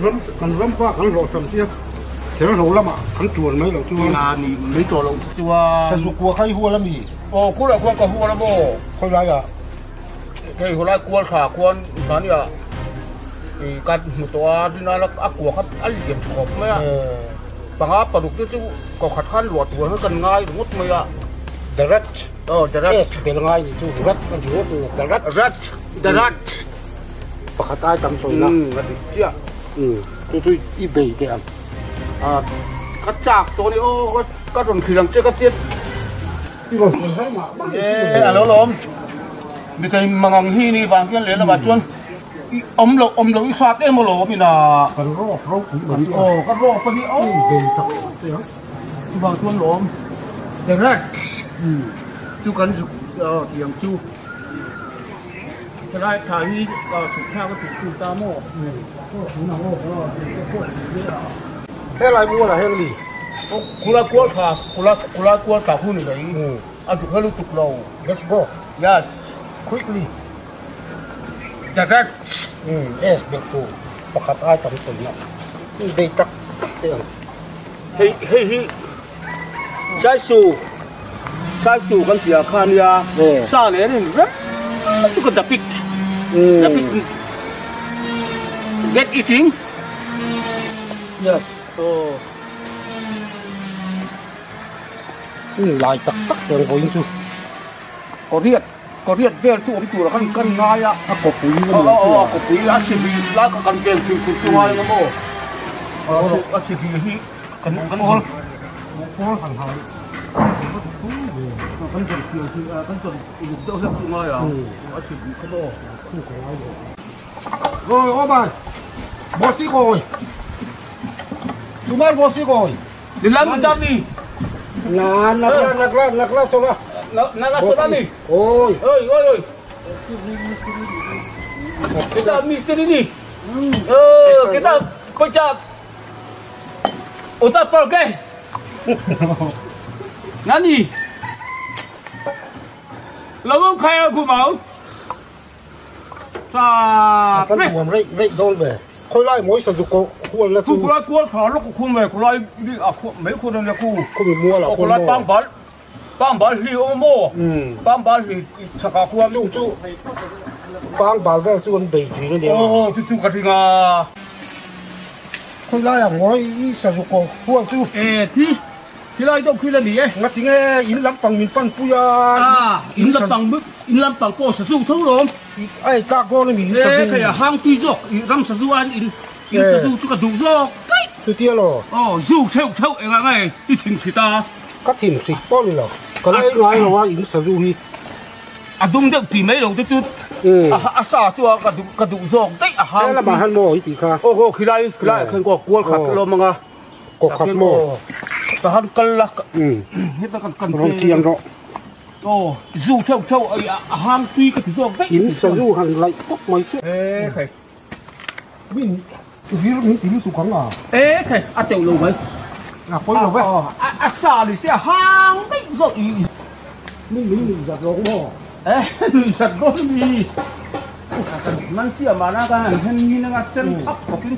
ram kan ram pa kan hlawh tam sia ther ho lamah kan tuan mai loh chuan a ni mai tawh loh chuan sazu kua kha i hual ami aw kulah khuan ka hual a maw khawi laiah hei hawlai kual tha khuan mahnia ih ka hmu tawh a rinai a kua kha a lian khawp mai a panga paruk te chu kawkhat khan luah tur khan kan ngai ringawt mai a the rat aw the rat s bel ngai ni chu rat a ni ringawt mai the rat rat the rat pakhat ai tam sawi na a dik chiah chu chu i bei teh ang a ka chak tawh a ni aw ka rawn hrilh ang che ka chiat E a lo lawm mi kei mangang hi ni vang hian lehlam ah chuan i awm loh awm loh i hrat em alawm ina kan rawk ropui mai aw kan rawk a ni aw bei tak tak ang chuvang chuan lawm direct chu kan zuk aw tiang chu helai thla hi chhuk thlak a tih chu ta maw Helai mualah hian a ni. Khulai kual tha, khulai khulai kual tha hun mai a zuk hla lutuk lo. Let's go. Yes. Quickly. Direct. S belh tur pakhat ai tam sawi na. Bei tak tak teh ang. Hei hei hi Saisu Saisu kan tih ah khan nia sa leh an in rem lutuk a dapik dapik get eating. Yes. Aw. Lai tak tak te ang vawiin chu. Kawriat, kawriat vel chu awm tur a khan kan ngai a. A kawpui a ni ang chu a. A kawpui a chhibi lai kha kan vel thil tur chu ngai ang maw. A chhibi hi kan kan hawl. Kawl han hai. Kan zawn fian chu kan zawn uluk deuh hlek chu ngai ang. A chhibi kha maw. Rồi ôm rồi. Bố sĩ rồi. Tumar bố sĩ rồi. Đi làm ra đi. Na na na na na na na cho na na na cho đi. Ôi. Ôi ôi ôi. Kita misteri ni. Eh, kita kau Otak pakai. Nani? Lâu không khai ở khu máu. Kan nuam reih reih dawn ve. Khawi lai mawi sazuk ko hual na chu. Khu lai kual tha lawk khu mai khu lai bik a khu mai khu nen khu. Khu mi mual ah khuan maw. Pang bal pang bal hli awm maw. Pang bal hli chak ah khuan. Chung chu pang bal vel chu an bei thin a nia. Aw chu chu ka ring a. Khawi lai ah mawi i sazuk ko hual chu. E thi Khilai deuh khi la ni e. Ngati nge in lampang min pan pui a. A, in lampang in lampang pawh sazu tho lawm. Ai tlak dawn a mi in sazu. E hei a hang tui zawk i ram sazu a in in sazu chu ka duh zawk daih. Chutia law. Aw zu theuh theuh engah nge i thin hrit a. Ka thin hrit pawh ni lo. Ka la ei ngai lo a in sazu hi. A dum deuh tih mai lo te chu a sa chu a ka duh ka duh zawk daih a hang tui. He lamah hian maw i tih kha. Aw aw khilai khilai ah khan kual khat lawm ang a. Kaw khat maw? Ka han kal la heta kan kan rawn chiang rawh. Aw zu theuh theuh a hang tui ka ti zawk daih. In sazu han laih tawp mai chu. E khai. Min vir min ti lutuk ang a. E khai a teuh lo mai. A pawi lo ve. A sa ni se a hang daih zawk i. Min min nuih zat rawh maw? E nuih zat dawn mi. Man chiah mahna ka han hen min anga sen thap khawpin.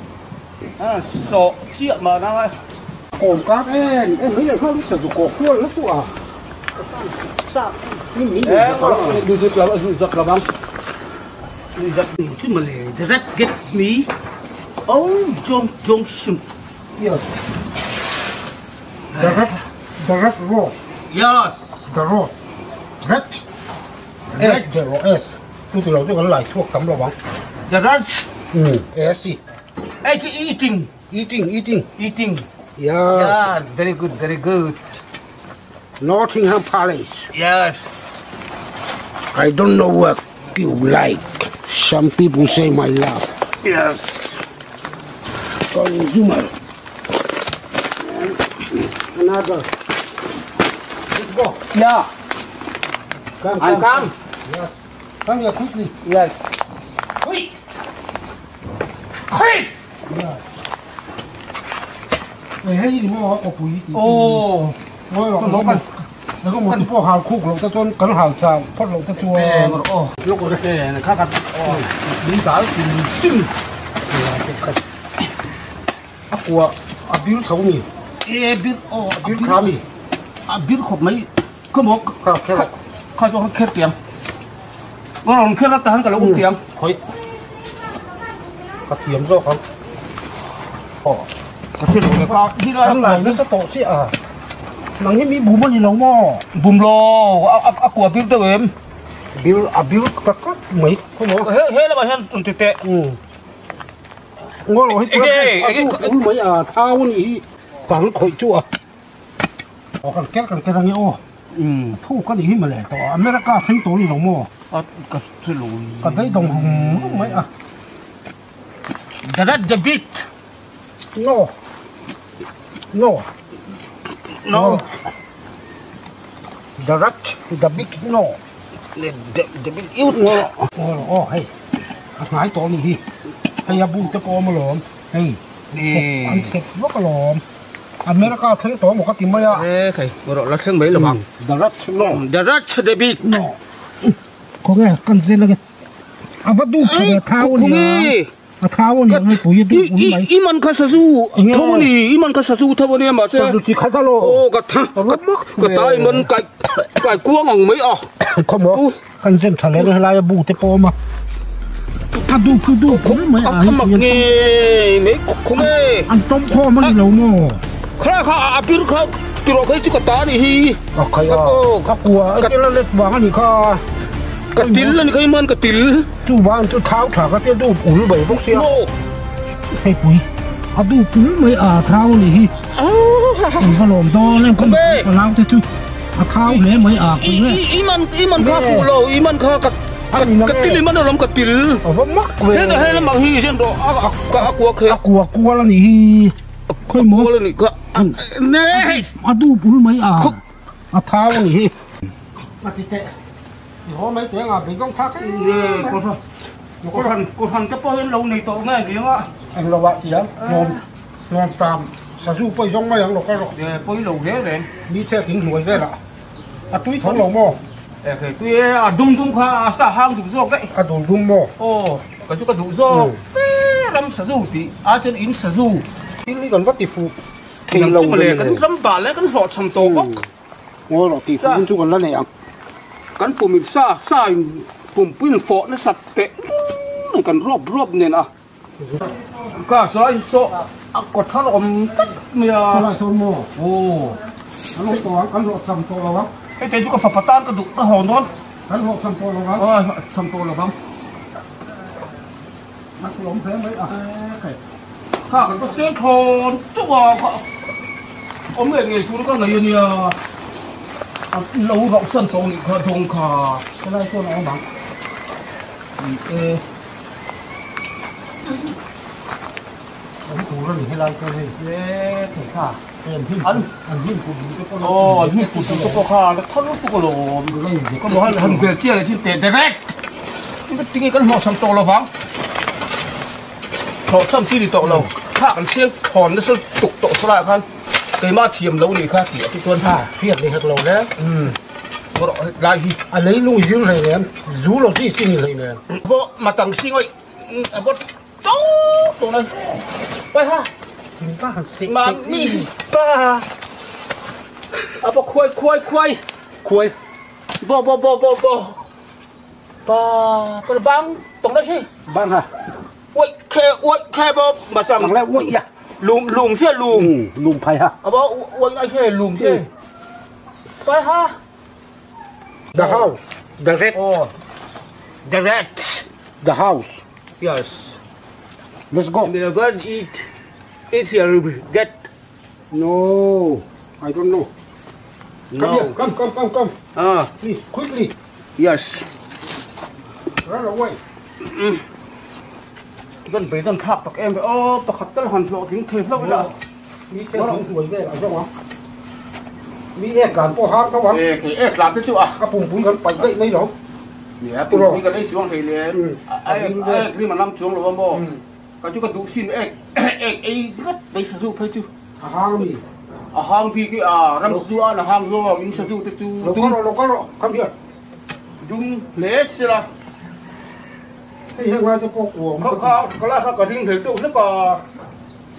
Sawh chiah mah na ngai. Kawm kar em em mai leh nghal sa zu kawh kual na chu a. Min min zak lo ang. Zak lo ang. Zak chu male the rat get me oh jong jong shim. Yes. The rat the rat road. Yes. The road. Rat. S the road S. Chu ti lo chu kan lai chhuak tam lo ang. The rat. S. Hey, eating. Eating, eating. Eating. Yeah. Yes, very good, very good. Nottingham Palace. Yes. I don't know what you like. Some people say my love. Yes. Consumer. Another. Let's go. Yeah. Come, I come. Yes. Come here quickly. Yes. Quick. Quick. Yes. Hei hei ni maw a kawpui tih chu. Aw. Ngawi rawh kan kan kan motor pawh hal khuk loh te chuan kan hal chau phawt loh te chuan. Aw. Lawk rawh. Kha kha aw. Min dal sim sim. kua a bil tho mi. E bil aw a bil tha mi. A bil khawp mai khaw maw kha kher kha chu kha kher tiang. Ka rawn kher a tahan ka lo um tiang. Khawi ka thiam zawk ang. Aw ka hre lo le ka hi lai kan ngai nasa tawh chiah a. Nang hi mi bum a ni lo maw? Bum lo a kua bil deuh em? Bil a bil tak tak mai khaw maw? He he lamah hian rawn ti teh. Ngaw lo hi pu a ul mai a thau a nih hi tang khawih chu a. Aw kan ker kan ker ange aw. Thu ka nih hi mawle tawh a America thleng tawh a ni lo maw? A ka hre lo. Ka beidawng rum rum mai a. The red the big. No. No. No. The red the big no. The the big you. No. Aw hei a hnai tawh a nih hi. Hei a bu te pawh a awm alawm. Hei an chhep vak alawm. America thleng tawh maw ka ti mai a. E khai rawh la thleng mai lo ang. The red no. The red the big. No. Khawnge kan zel ange. A va dup tha ve thau a nia. A thau a nia ngai pui a dup ul mai. I man kha sazu tho a ni. I man kha sazu tho a nia mahse. Sazu chi khat alo. Aw ka tha ka ta i man kai kai kuang ang mai a. Khaw maw. Kan zen tha leh helai a bu te pawh a awm a. A dup chu dup ul mai a. A mak nge mai khaw nge. An tawm khawm a ni lo maw. Kha kha a pir kha tiraw kha hi chu ka ta a nih hi. A khai a ka kua a tel a let vang a nih kha. Ka til a ni kha i man ka til. Chu vang chu thau tha ka tia dup ul mai bawk sia. Hei pui a dup ul mai a thau a nih hi. An va lawm dawn em ka nau te chu a thau hle mai a pui nge. I man i man kha fuh lo i man kha ka ka til i man alawm ka til. A va mak ve. Heta hei lamah hi zen rawh a a kua khe. A kua kual a nih hi. Khawi maw? A kual a nih kha. Ne. A dup ul mai a a thau a nih hi. A ti teh. I haw mai teh anga beidawng thlak em em. Kohhran kohhran te pawh hian lo nei tawh nge ni anga. Eng lo ah tiang hlawm hlawm tam sazu pawh i zawng mai ang lo kal rawh. E pawi lo hle reng. Mi chek in hnuai velah a tui tho lo maw? E hei tui e a dum dum kha a sa hang duh zawk daih. A dul dum maw? Aw ka chu ka duh zawk fe ram sazu tih a chuan in sazu. Thil hi kan va ti fuh thei lo ve. Kan ram bal e kan hlawhchham tawh bawk. Ngawi rawh tih hun chu kan la nei ang. Kan pum in sa sa in pumpui in fawh nasat teh reng kan rawp rawp nen a. Ka sawi saw a kawt thar awm tlat mai a. Khawlai sawn maw? Aw. Kan awm tawh ang, kan hlawh cham tawh lo ang. Hei te chu ka fapa tan ka duh ka hawn dawn. Kan hlawh cham tawh lo ang. Aw hlawh cham tawh lo ang. A tlawm hle mai a. Kha kan va seng thawn teuh a, kha awm leh ngei tur ka nei a nia. A lo rauh san tawh nih kha dawng kha. Helai chuan a awm ang. Ni e. Awm tur a ni helai chuan hei. E thei kha. An hnim an hnim put duh te pawh aw an hnim put duh te pawh kha la thar lutuk alawm. Ka han bel chiah leh thin teh direct. Tinge kan hlawhchham tawh lo vang. Hlawhchham chi ni tawh lo. Kha kan siang thawn nasa tuk tawh saw laiah khan keimah thiam lo nih kha tih a ti chuan. Ha hriat leh hek lo le. Rawh lai hi. A leilung i zir hlei nen zoologist i ni hlei nen. Pawh matang si ngawih a bawt to tawh lai. Pai ha. Thing pa han seh Mami pa. A bawk khuai khuai khuai. Khuai. Bo bo bo bo bo. Pa pa bang tawng daih hi. Bang ha. Uaih khe uaih khe bo ma sang. Ang le uaih ya. Lum lum sia lum. Lum phai ha. A bo uaih nai khe lum sia. Pai ha. The house. The rat. Oh. The rat. The house. Yes. Let's go. We are going to eat. Eat here get. No, I don't know. No. Come here, come, come, come, come. Ah. Please, quickly. Yes. Run away. Kan bei dan thlak tak em aw pakhat tal han hlawh ding thei hlauh ila. Mi te hung huai vel a zawng ang. Mi ek dan pawh hang tho ang. E kei ek dan te chu a. Ka pumpui kan paih daih mai lo. Nia pumpui kan ei chuang thei lem. A ek a ek rim a lam chuang lo a maw. Ka chu ka duh sin ek ek ei rat mai sazu phei chu. A hang mi. A hang bik i a ram sazu a na hang zawng in sazu te chu Lo kal rawh lo kal rawh come here. Dum hle sela. Hei heng lai te pawh kuam ka ti. Kha ka lai kha ka ring hlei deuh hlek a.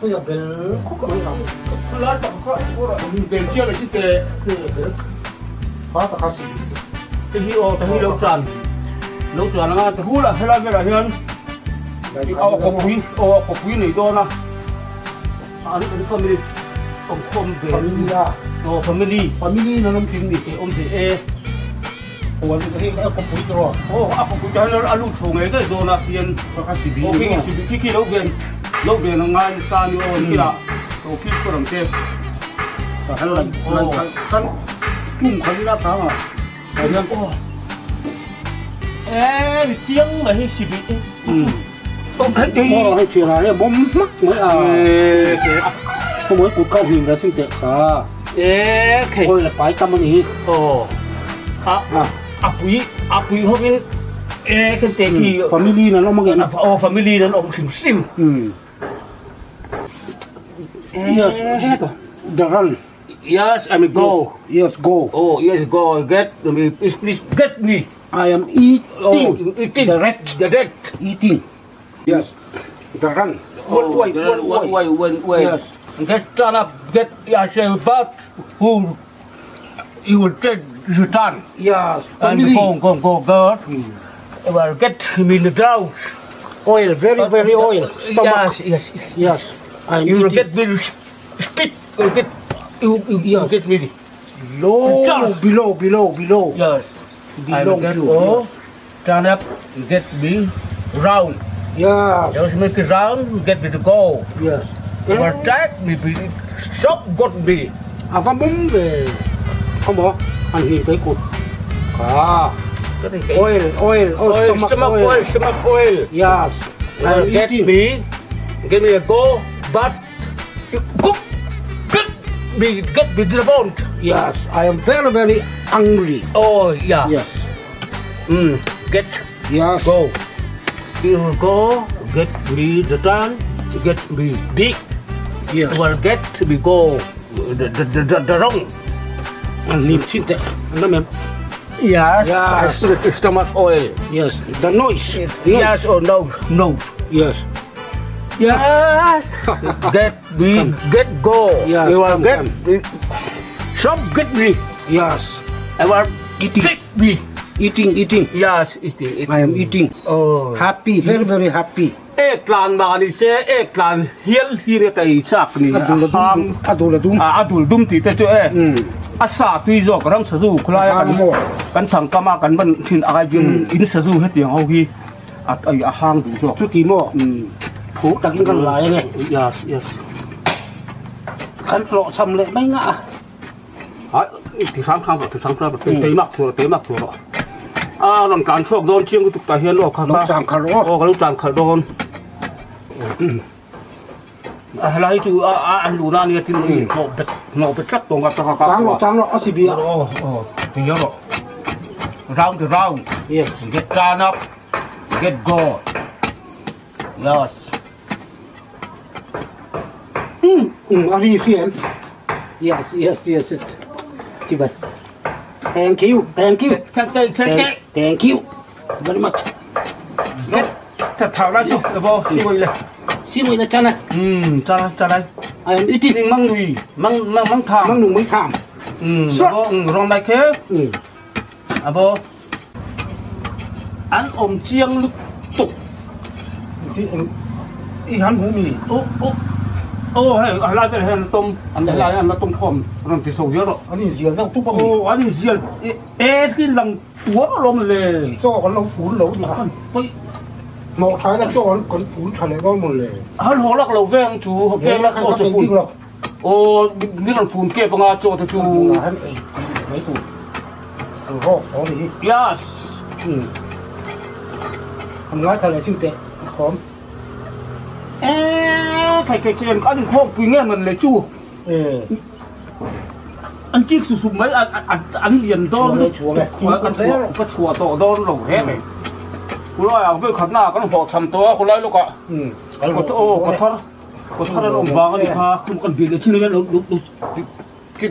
Hei a bel khawp mai ang. Khulai tak kha bel chiah leh chi teh. Bel kha tak kha si. Te hi aw te hi lo chan lo chan anga te hul a helai velah hian aw kawpui aw kawpui nei dawn a an an family awm khawm ve family a aw family family nan awm thin ni awm ve e Huan hi a kawpui tawh a. Aw a kawpui tawh hian a lut chho ngei ngei dawn a hian Kha kha sibi aw khi sibi khi khi lo ven lo ven a ngai nasa a ni aw khi ah aw khi khaw lam te Tah hian lan lan khat kan tum khat ila tang a tah hian aw e ni chiang mai hi sibi Aw hei thian ah hian bawm hmak mai a e ke a khaw kut kha hlim ve thing teh kha e khei awi la pai tam a ni hi aw a a pui a pui ho in e kan te khi family nan awm ange na aw family nan awm hrim hrim yes the run yes I will go yes go oh yes go get me please please get me I am eating oh, eating the rat the rat eating yes the run one way one way one way one way yes get turn up get I say but who you will take return yes and go go go go mm. well get me in the drought oil very very oil stomach yes yes yes, yes. I am you will get me spit you get you, you, yes. you get me low below below below yes below I will get all turn up get me round yes just make it round get me to go yes but that me be stop got me a va bum ve không bỏ anh nhìn cái cụt à oil oil oil stomach oil stomach oil yes I get me get me a go but you cook get me get me to the bone yes I am very very hungry oh yeah yes get yes go you go get me the time get me big yes well get me go the the the the wrong anh niệm xin tệ anh nói mềm yes yes the stomach oil yes the noise yes or no no yes yes get me get go yes you will get me stop get me yes I will eating get me eating eating yes eating, eating. I am eating oh happy very very happy ek tlan ma ni se ek tlan hial hi re kai chak ni a dul a dum a dul dum ti te chu e a sa tui zawk ram sazu khulai kan kan thang kama kan ban thin a jin in sazu he tiang ho hi a ai a hang du zawk chu ti mo phu takin kan lai nge yes yes kan lo cham le mai nga ha ti sang khang ti sang khang te te mak chu te mak chu ro a ron kan chok don chiang tuk ta hian lo kha kha chang kha ro o ka lo chang kha don a lai chu a an lu na ni tin ni no bet no bet tak tong ka ta ka chang lo chang lo a si bi o o ti yo ro round to round yes get turn up get go yes a ri khian yes yes yes chi bai thank you thank you thank you thank you very much get thật thảo ra chú bo xin mời lên xin mời lên cha này cha cha đây I am eating măng nùi măng măng măng thảm măng nùi măng thảm rong mai khé à bo ăn ôm chiang lúc tục y hắn hú mì ô ô ô hay lại cái này tôm ăn lại ăn là tôm khom rồi thì sầu rồi anh đi riêng đâu tôm ô anh đi riêng ê cái lần tuốt lom lề cho con lâu phún lâu thì hả một thái là cho con con phún thái lại con một lề hắn hồ lắc lâu veng chú veng lắc ô cho phún ô ní còn phún kia bằng cho thì chú hắn mấy phún ăn ho có gì yes hắn nói thật là chịu tệ khóm ê thầy thầy thầy anh khô quý nghe mình lấy chú anh chiếc sụp sụp mấy anh anh anh liền đón anh chùa chùa tổ đón lẩu hết này cô nói à với khán nào con họ thầm to cô nói lúc ạ có ô có thắt có thắt nó ông vàng đi ha không cần việc chứ nó lúc lúc chết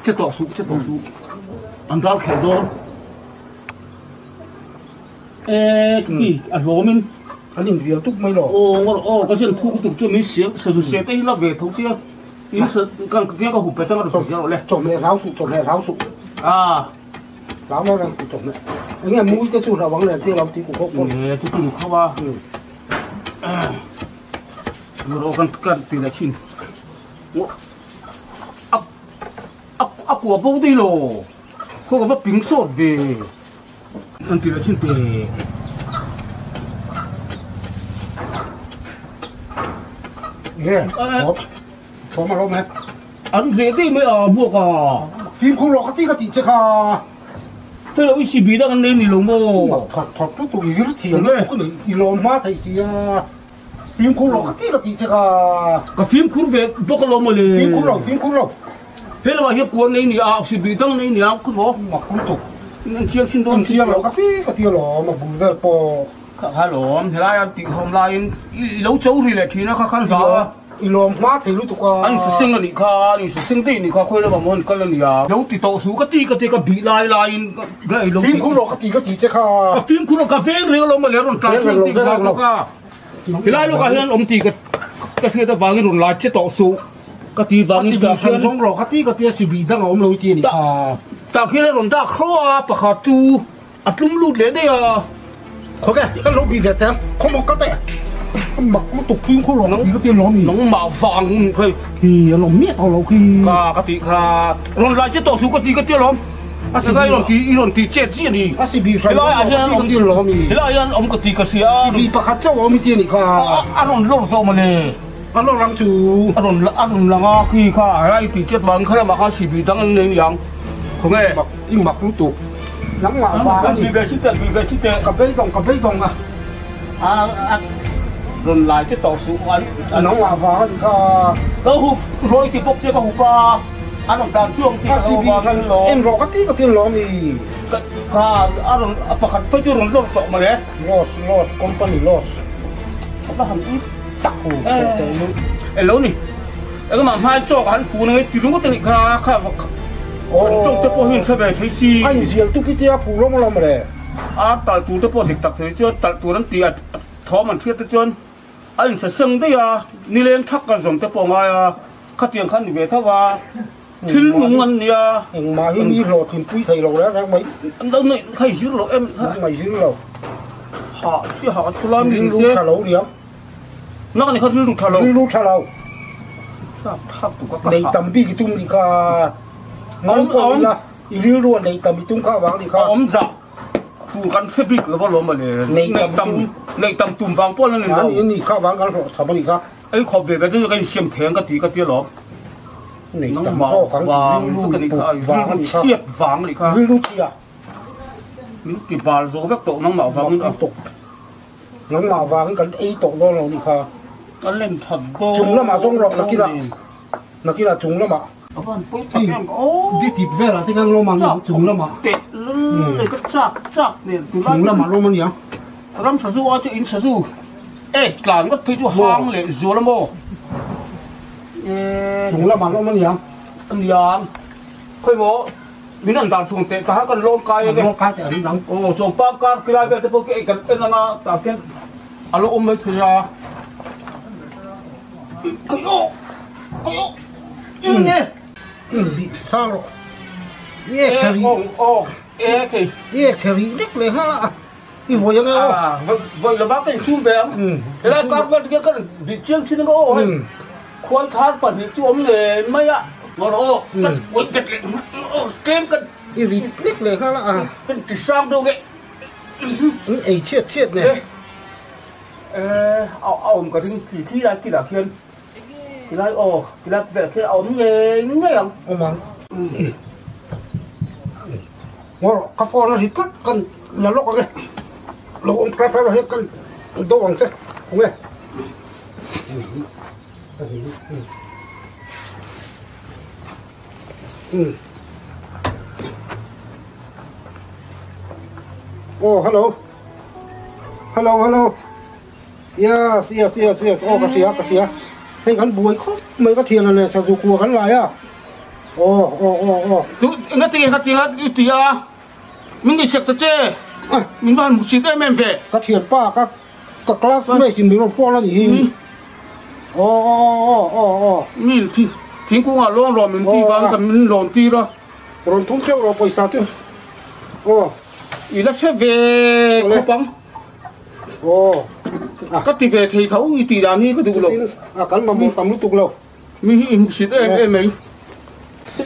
chết tổ sụp chết tổ sụp anh đó khẩu đón ê cái gì à lố mình An invial tuk mai lo. Aw ngawr aw ka zian thuk tuk chu min siam sazu se te hi la ve tho sia in sa kan ka ka hup pe tang a ru sia le. Chawhmeh hlau suh chawhmeh hlau suh. Ah. Hlau mai reng chawhmeh. Enge mui te chu hlau ang le ti lo ti ku khawk pawn. E chu tu khawa. Ngawr aw kan kan ti la thin. A a a kua bo dei lo. Khaw ka va ping sawt ve. An ti leh thin te. Nge, thawm, thawm a lo mai. An ve dei mai a buak a. Fimkhur rawh ka ti ka tih che kha. Hei lo i sibi dang an nei ni lo maw? Thawk thawk tu tu i zir thiam lutuk a ni, i lawm hma theih si a. Fimkhur rawh ka ti ka tih che kha. Ka fimkhur ve bawk alawm mawle. Fimkhur lo, fimkhur lo. He lamah hian kuan nei ni a, sibih dang nei ni a, khaw maw? Mak lutuk. An chiang chin dawn An chiang lo ka ti ka ti alawm, a bul vel pawh. Kha kha alawm, helai a tihawm laiin i lo cho ri leh thin a, kha khan hla a. I lawm hma thei lutuk a. An saseng a nih kha, an saseng daih a nih kha, khawi lamah maw an kal a nia. Lo ti tawh suh ka ti ka ti, ka bih lai laiin ka lo ti. Fimkhur rawh ka ti ka ti che kha. Ka fimkhur rawh, ka veng reng alawm mawle, rawn tlai chuan ti ka hlau bawk a. Helai lawkah hian awm tih ka hriat avangin rawn lai che tawh suh ka ti vangin tah hian. A sibih zawng rawh ka ti ka ti a, sibih dang a awm lo i ti a nih kha. Tah khian a rawn dak hraw a, pakhat chu a tlum lut leh daih a. Khawke, ka lo bih ve teh ang, khaw maw ka teh. Ka mak lutuk fimkhur rawh ka ti ka ti alawm i. Nangmah vang khi. Khi a lawm miah tawh lo khi. Ka ka tih kha rawn lai che tawh suh ka ti ka ti alawm. A si lai rawn ti i rawn ti chet chiah ni. A si bih hran rawh ka ti ka ti alawm i. Helai hian awm ka ti ka hria. Si bih pakhat chauh a awm i ti a nih kha. A rawn lawr tawh mawle. A lawr ang chu. A rawn a rawn lang a khi kha helai i ti chet vang kha lamah khan si bih dang an nei niang. Khawnge. Mak i mak lutuk. Nangmah vang a ni. Bih ve chi teh bih ve chi teh. Ka beidawng ka beidawng a. A a rawn lai te tawh suh an. Nangmah vang a nih kha. Ka hup rawi ti bawk che ka hup a. An rawn tlan chuang tih ka lo vang in lawm. En rawh ka ti ka ti lawm i. Ka kha a rawn a pakhat phei chu rawn lawr tawh mawle. Loss loss company loss. A va han ui tak hu e lo ni. Engmah hmain chaw ka han fun ange ti ringawt a nih kha kha kan tawng te pawh hi an hre ve thei si. A inzial tup i tia phu lawm alawm mawle. A talh tur te pawh dik tak thei chuan talh tur an ti a thawm an hriat te chuan. A inhre seng daih a, nileng thak ka zawm te pawh a ngai a, khatiang khan ni ve tho va, thil nung an nia. Engmah hi mi hlawhtlin pui thei lo reng reng mai. An lo neih kha i zir lo em kha? Nang mai zir lo. Hah chi hah thu lai mi Rilru tha lo niang. Nang ani kha rilru tha lo. Rilru tha lo. Thak thak tu ka ka Nei tam bik i tum nih kha. Nang pawh ila i rilru a nei tam i tum kha avang nih kha. A awm zah. Tur kan hre bik lo alawm mawle. Neih tam neih tam tum vang pawh an ni lo. Ani ani kha vang kan hlawh tham ani kha. Ei khawp ve ve te ka insiam thei ang ka ti ka ti alawm. Neih tam zawk ang ti rilru put vang ani kha. Chhiat vang ani kha. Rilru chhia. Min ti bal zo vek tawh nangmah vangin a. Nangmah vangin kan ei tawh dawn lo ni kha. Ka len that dawn. Chung lamah zawng rawh nakina nakina chung lamah. A van pawi tak em aw. Di tip velah te khan lawm ang chung lamah. Teh lul ka chak chak nen tunlai. Chung lamah lawm ania. Ram sazu a chu in sazu e tlan ngawt phei chu hang leh zual a maw. Chung lamah lawm ania. Ania. Khawi maw min an dan thung teh tahan kan lawm kai enge. Lawm kai teh an dang. Aw chuan pa kar kilai vel te pawh khi kan en anga tah khian a lo awm mai thei a. Khawi aw khawi aw. Bih sang rawh. I ek thla rih. E thei. I ek thla rih lek leh nghal a. I vawi ang e aw. Vawi lova ka inchhum ve ang. Helai kar vel te kan bih chiang thin ang aw hei. Khual thar pahnih chu awm leh mai a. Ngawr aw kan vawi bet leh aw tlem kan. I rih lek leh nghal a. Kan ti sang deuh nge. I ei chhiat chhiat nen. E a awm ka ring khi khi lai kilah khian. Tilai aw, tilai vel khi a awm ngei ngei ang. Awm ang. Ngaw ka phone a ri tlat kan la lawk ang e. Lo awm prep prep hi kan do ang che. Kung e. Oh, hello. Hello, hello. Yes, yes, yes, yes, aw ka hria, ka hria. Hei kan buai khawp mai ka thian a le, sazu kua kan lai a. Aw, aw, aw, aw. Tu, enga tinge ka tia i ti a, min ti sek ta che, min va han hmu chik em em ve. Ka thianpa ka Ka classmate in min rawn phone a nih hi. Aw aw aw aw. Mi thingkungah lawng rawh min tih vang ka min lawm tir a. Rawn thum ṭeuh rawh pawisa chu. Aw. I la hre ve khawp ang. Aw. Ka ti ve thei tho i tih dan hi ka duh lo. A kan mamawh tam lutuk lo. Mi hi i hmuhsit em em mai.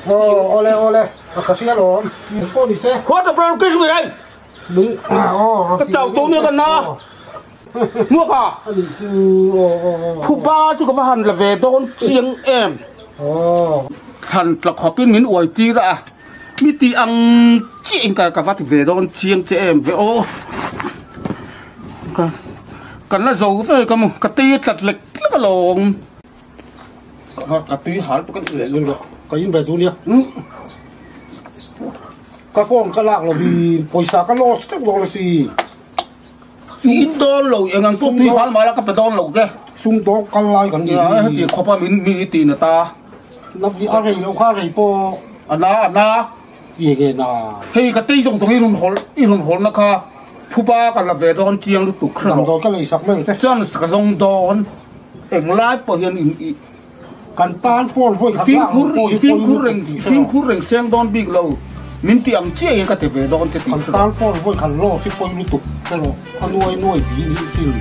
Aw awle awle a ka hria lawm. Pawh ni se. What the problem kiss me ai. Ka chau tawh nia ka na. Hmuak a. Phuba chu ka va han la ve dawn chiang em. Thlan tla khawpin min uai tir a. Mi tih ang chiah in ka va ti ve dawn chiang che em ve aw. Ka kan la zo ve ka mu ka tei a tlat lek lek alawm. Ka tui hal pawh kan leh lul lo. Ka in ve duh nia. Ka phone ka lak lovin pawisa ka loss teuh dawn asi. I in dawn lo eng ang pawh tui hal mah la ka pe dawn lo che. Sum dawng kal lai kan ni. Heti khawp a min mi i ti na ta. Na a rei lo kha rei pawh. A na a na. Nge nge na. Hei ka tei zawng tawng i rawn hawl i rawn hawl na kha phuba ka la ve dawn chiang lutuk hre rawh. Damdawi ka lei sak mai ang che. Chance ka zawng dawn. Englai pawh hian in i. Kan tan phone hawi khat lak lo pawh hi fimkhur reng fimkhur reng seng dawn bik lo min ti ang chiah hian ka ti ve dawn che tih Kan tan phone hawi khat lo hi pawi lutuk erawh a nuai nuai bi ni sin.